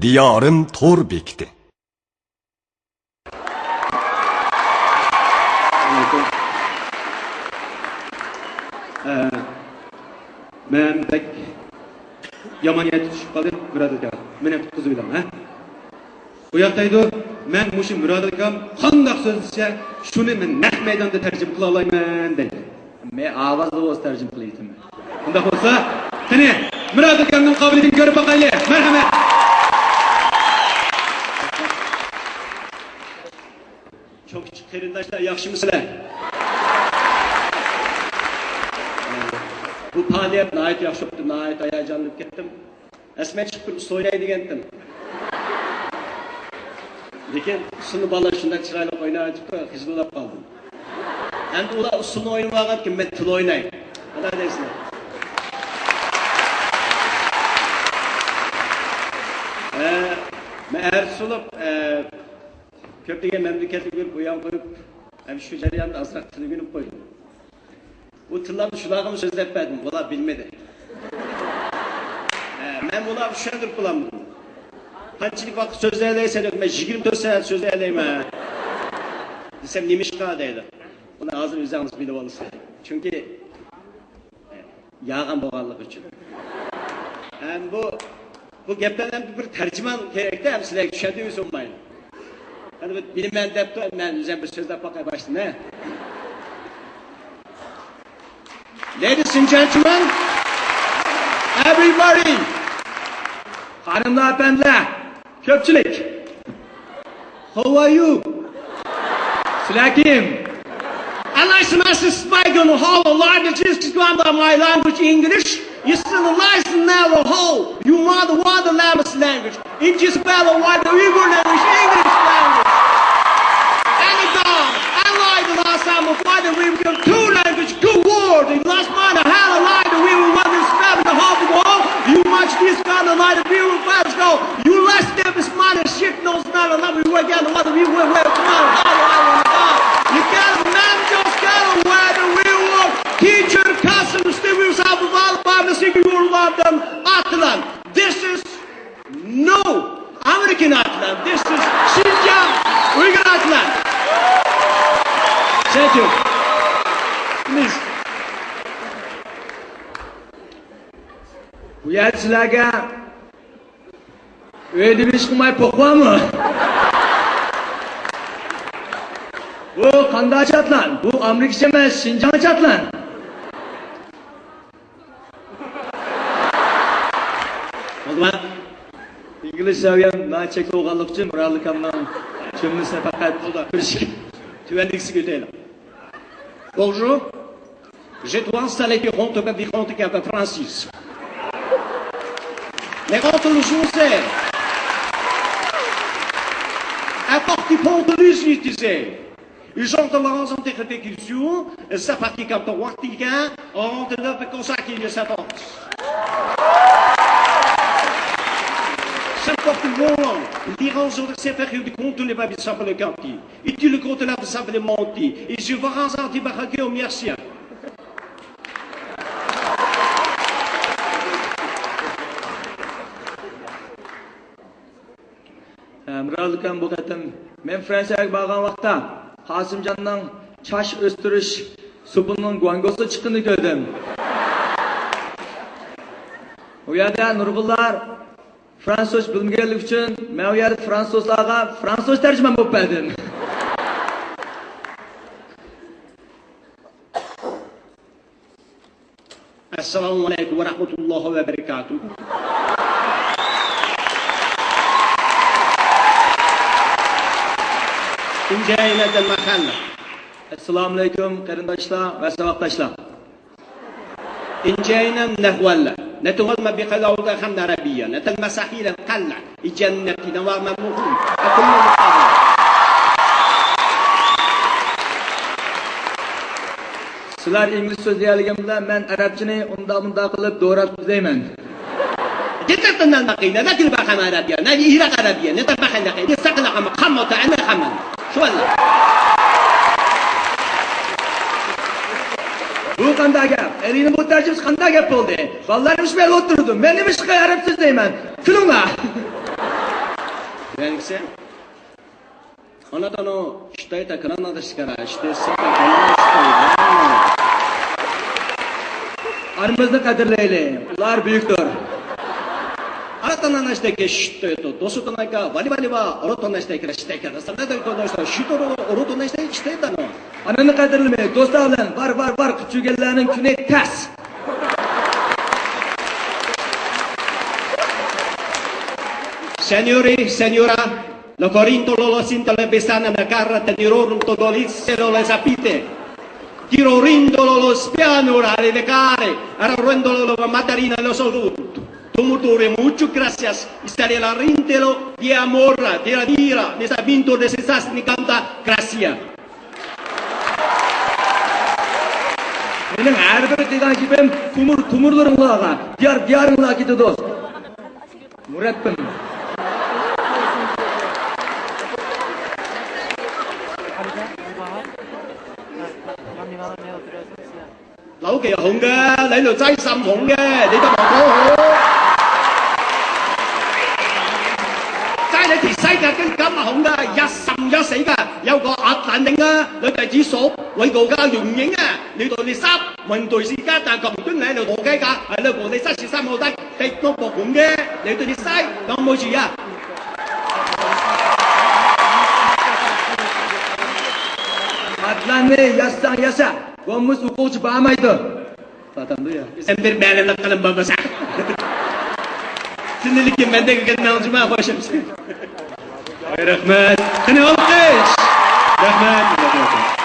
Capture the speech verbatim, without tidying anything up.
دىيارىم تور بېكىتى. ئە، مەن بەك يامان يەردە چۈشۈپ قالدىم، مۇراد ئاكا. مېنى قۇتقۇزۇۋېلىڭ، ھە؟ ئۇ ياق دەيدۇ، مەن مۇشۇ مۇراد ئاكام قانداق سۆزلىسە، شۇنى مەن نەق مەيداندا تەرجىمە قىلالايمەن دەيدۇ. مەن ئاۋازلىق بولسا تەرجىمە قىلىۋېتىمەن. ئۇنداق بولسا، قېنى، مۇراد ئاكامنىڭ قابىلىيىتىنى كۆرۈپ باقايلى. مەرھەمەت. چوڭ كىچىك قېرىنداشلار، ياخشىمۇسىلەر؟ بۇ پائالىيەت ناھايىتى ياخشى بوپتۇ، ناھايىتى ھاياجانلىنىپ كەتتىم. ئەسلى مەن چىقىپ بىر ئۇسسۇل ئويناي دېگەنتىم. لېكىن ئۇسسۇلنى بالىلار شۇنداق چىرايلىق ئويناۋېتىپتۇ، خىجىل بولاپ قالدىم. ئەمدى ئۇلار ئۇسسۇلنى ئوينىمايۋاتقان، مەن تىل ئويناي. قانداق دەيسىلەر؟ ئە، مەن ئەرز سولۇپ، ئە، كۆپلىگەن مەملىكەتلەرگە بېرىپ ئويۇن قويۇپ، ھەم شۇ جەرياندا ئازراق تىل ئۆگىنىپ قويدۇم. ئۇ تىللارنى شۇلارغىمۇ سۆزلەپ بەردىم، ئۇلار بىلمىدى. ھە، مەن ئۇلارغا چۈشەندۈرۈپ بولالمىدىم. قانچىلىك ۋاقىت سۆزلەيەلەيسەن دېدى، مەن يىگىرمە تۆت سائەت سۆزلەيەلەيمەن دېسەم، نېمىشقا دەيدۇ. بۇنى ھازىر ئۆزىڭىز بىلىۋالىسىلەر. چۈنكى يالغان بولغانلىقى ئۈچۈن. ھەم بۇ، بۇ گەپلەرنى بىر تەرجىمان كېرەكتە، ھەم سىلەرگە چۈشەندۈرگۈسى بولمايدۇ. ئەنە بىر بىلىمەن دەپتۇ، مەن ئۆزۈم بىر سۆزلەپ باقاي باشتىن، ھە. Ladies and gentlemen, everybody. خانىملار، ئەپەندىلەر، كۆپچىلىك. How are you? سىلەر كىم؟ I'd like to ask this speaker how a language is to come by my language English. It's the license never hold. You mother, what the language language. It is better why the Uyghur language, English language. And God, I like the last time of why the Uyghur two language, good word. The last man I had a lie the Uyghur one is seven and a half ago. You much this kind of lie the Uyghur fast go. You last step is man and shit knows not a lot of you again. What we were, were, come on, how I wanna go. You gotta man just gotta wear the real world. Teacher, custom, still will have a lot of the secret world of them. Atlan. This is no American atlan. This is Xinjiang Uyghur atlan. Thank you. Please. بۇ يەردە سىلەرگە ئۆيدە بىر ئىش قىلماي پوق بارمۇ؟ بۇ قانداق ئاتلان؟ بۇ ئامېرىكىچە ئەمەس، شىنجاڭچە ئاتلان. بولدىما؟ ئىنگلىز سەۋىيەم ناھايىتى چەكلىك بولغانلىقى ئۈچۈن مۇرادىلىكەمنىڭ جۈملىسىنى پەقەت كۆرۈشۈپ تۆۋەندىكىسىگە ئۆتەيلى. Bonjour. Je dois installer des comptes, des comptes qui appellent Francis. Les comptes le jour c'est. Apporte des comptes le jour, tu sais. Ils ont de l'argent de répétition, ça partit quand on voit quelqu'un, on te donne comme ça qu'il ne s'avance. Ça porte bon, l'Iran, je sais faire du compte, les babes, ça fait le quartier. Et tu le compte là, ça fait le monter. Et je vais raser des barracudas, merci. ھەمراھ ئاكام بۇ قېتىم مەن فرانسىيەگە بارغان ۋاقىتتا قاسىمجاننىڭ چاچ ئۆستۈرۈش سوپۇنىنىڭ گۇاڭگوسى چىققىنىنى كۆردۈم. ئۇ يەردە نۇرغۇنلار فرانسۇزچە بىلمىگەنلىكى ئۈچۈن مەن ئۇ يەردە فرانسۇزلارغا فرانسۇزچە تەرجىمان بولۇپ بەردىم. السلام عليكم ورحمة الله وبركاته. إنجينا المحلة. ئەسسالامۇئەلەيكۇم، قېرىنداشلار ۋە ساۋاقداشلار. إنجينا النهولا. نتوما بقلاوة خمنا عربية. نتلمسحيل القلة. جەننەتتە نەۋا مەمنۇن. سىلەر ئىنگلىز سۆزلىيەلىگەن بىلەن مەن ئەرەبچىنى ئۇنداق مۇنداق قىلىپ دوراپ سۆزلەيمەن. جدة النقي، نذاك البخم عربية، نذي إيراق عربية، نتبخ النقي، نستقل خم، خم وتأنا خم. شو ولا؟ بۇ قانداق گەپ؟ ئەرىنى بۇ تەرجىمىسى قانداق گەپ بولدى؟ بالىلار نېمىش بىلەن ئولتۇرىدۇ؟ مەن نېمىشقا ئەرەب سۆزلەيمەن؟ كۈلۈڭلار! بەلگىسى. あなたの知っていたカナダですから、知っていたカナダですから。 ئارىمىزنى قەدىرلەيلى، ئۇلار بۈيۈكتۇر. 新たな話だけ知っていると、どうするとないか、我々は新たな話だけ知っているから、それでこの人、知ってる、新たな話だけ知っていたの。 ئانىنى قەدىرلىمەي، دوستلار بىلەن ۋار، ۋار، ۋار قىلىپ يۈرگەنلەرنىڭ كۈنى تەس. Signori, signora, lo corintolo lo sinto le besane la cara te nirorun to dolizze lo le sapite. Tiro rindolo lo spiano ra le vecare, ara rendolo lo matarina lo solut. Tumutore mucho gracias, istare la rintelo, di amora, di la dira, de sabinto de sesas ni canta gracia. مېنىڭ ھەر بىر دېگەن گېپىم تومۇر تومۇرلىرىڭلارغا، دىيار دىيارىڭلارغا كېتىدۇ. مۇرەببىم. Lau kei hong ge, lei lu zai sam hong ge, ni ta mo ko ho. Zai ni ti sai ka ken kam hong ge, ya sam ya sei ka, yau ko at lan ding ge, lei tai ji so, wei go ga yun ying ge, ni to ni sap, mon to si ka ta kong tun lei lu to ge ka, ai lei ko ni sa si sa mo dai, tei no po hong ge, lei to ni sai, dong mo si ya. ئاتلارنى ياسىساڭ ياسا، بولمىسا ئوقۇغۇچى بارمايدۇ. Sen bir مەلۇمات قىلىپ بولمىسا. Sinirlikten ben de gülmem acıma başım. Ay, rahmet. Qani, olqish. Rahmet.